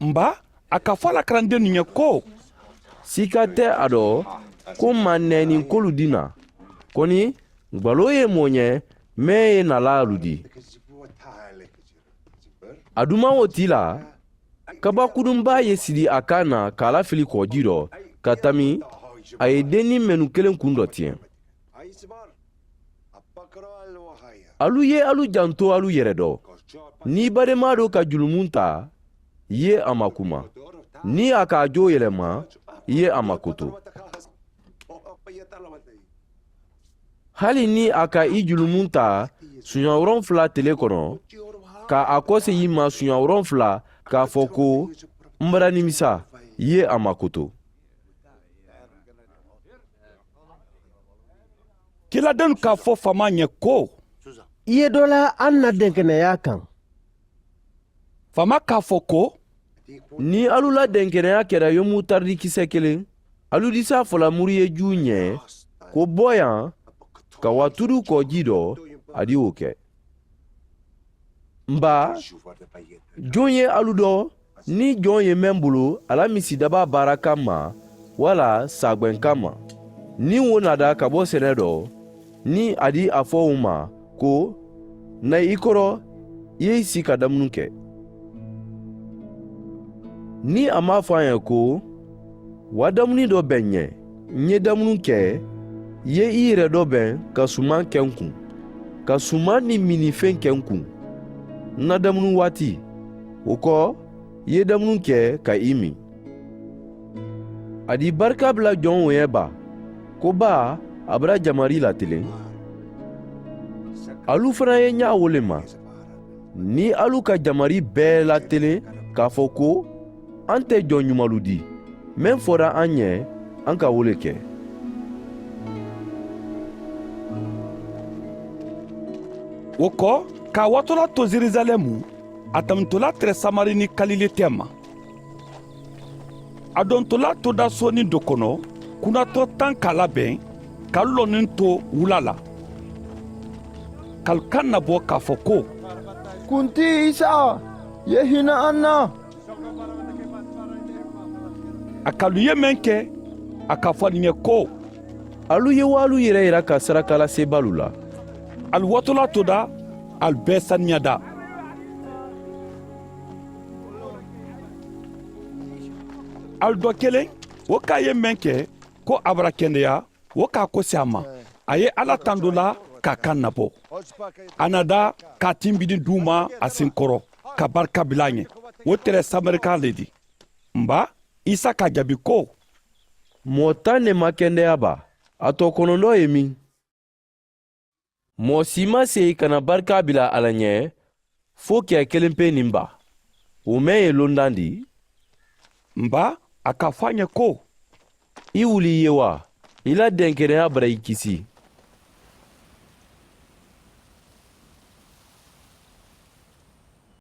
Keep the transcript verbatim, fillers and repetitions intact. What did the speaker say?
N ba, a ka fo a la karandennu ye ko, siika te a do ko m maŋ neenin kolu dina. Koni gbaloo ye moo ñe meŋ ye nalaalu dii. Adumaŋ wo tii la, kabakudunbaa ye sidi a kaŋ na ka a lafili koo jii do ka tammi. A ye denniŋ mennu keleŋ kuŋ do tiyeŋ. Alu ye alu janto alu yere do. Niŋ i bademaa do ka julumun taa, i ye a makuma. Niŋ a ka a joo yelema, i ye a makoto. Hali niŋ a ka i julumun taa suuña woronfula tele kono, ka a kosee i ma suuña woronfula, ka a fo ko, m bara nimisa, i ye a makoto. Kiiladennu ka a fo faama ñe ko, i ye doo la a na denkeneyaa kaŋ. Faama ka a fo ko, niŋ alu la denkeneyaa keta yomutaridi kise keleŋ, alu disa fo la muriyejuu ñe ko, bo yaŋ ka watudu koo jii do, a di wo ke. M ba, joŋ ye alu do niŋ joŋ ye meŋ bulu a la misidabaa baara kamma walla saagbeŋ kamma, niŋ wo naata ka bo sene do, niŋ a di a fo wo ma ko, na i koro, i ye i sii ka damunu ke. Niŋ a maŋ a fo a ye ko, wa damuni do beŋ ñe, n ye damunu ke, i ye i yere do beŋ ka sumaŋ ke n kuŋ, ka sumaŋ niŋ minifeŋ ke n kuŋ, n na damunu waati, wo ko, i ye damunu ke ka i miŋ. A di barika bula joŋ wo ye baa, ko baa a bula jamari la tiliŋ. Alu fanaa ye ñaa wo le ma. Niŋ alu ka jamari bee la tiliŋ ka a fo ko, an te joŋ ñumalu dii meŋ fota an ñe, an ka wo le ke. Wo ko, ka a waatolaa to yerusaleemu, a tammutola tere samari niŋ kalile teema. A dontola todaa soonin do kono, kunatoo taŋ ka a labeŋ ka alu lonnin to wula la, ka alu kaŋ nabo ka a fo ko, kuntii isa, ye hinaa an na. A ka alu ye meŋ ke, a ka a fo alu ñe ko, alu ye waalu yirayira ka sarakalaseebaalu la. Alu waatolaa todaa, alu bee saniyaada. Alu do keleŋ, wo ka a ye meŋ ke, ko a bara kendeyaa, wo ka a kosi a ma. A ye alla tandulaa ka a kaŋ nabo. A na daa ka a timbidi duuma a sinkoro, ka barika bila a ñe. Wo tere samarika le di. M ba, isa ka a jaabi ko, moo taŋ ne maŋ kendeyaa baa, a too konondoo ye miŋ? Moo si maŋ seyi ka na barika bila a la ñe, fo kiya kelempeŋ niŋ baa, wo meŋ ye londandi. M ba, a ka a fo a ñe ko, i wuli i ye waa, i la denkeneyaa bara i kisi.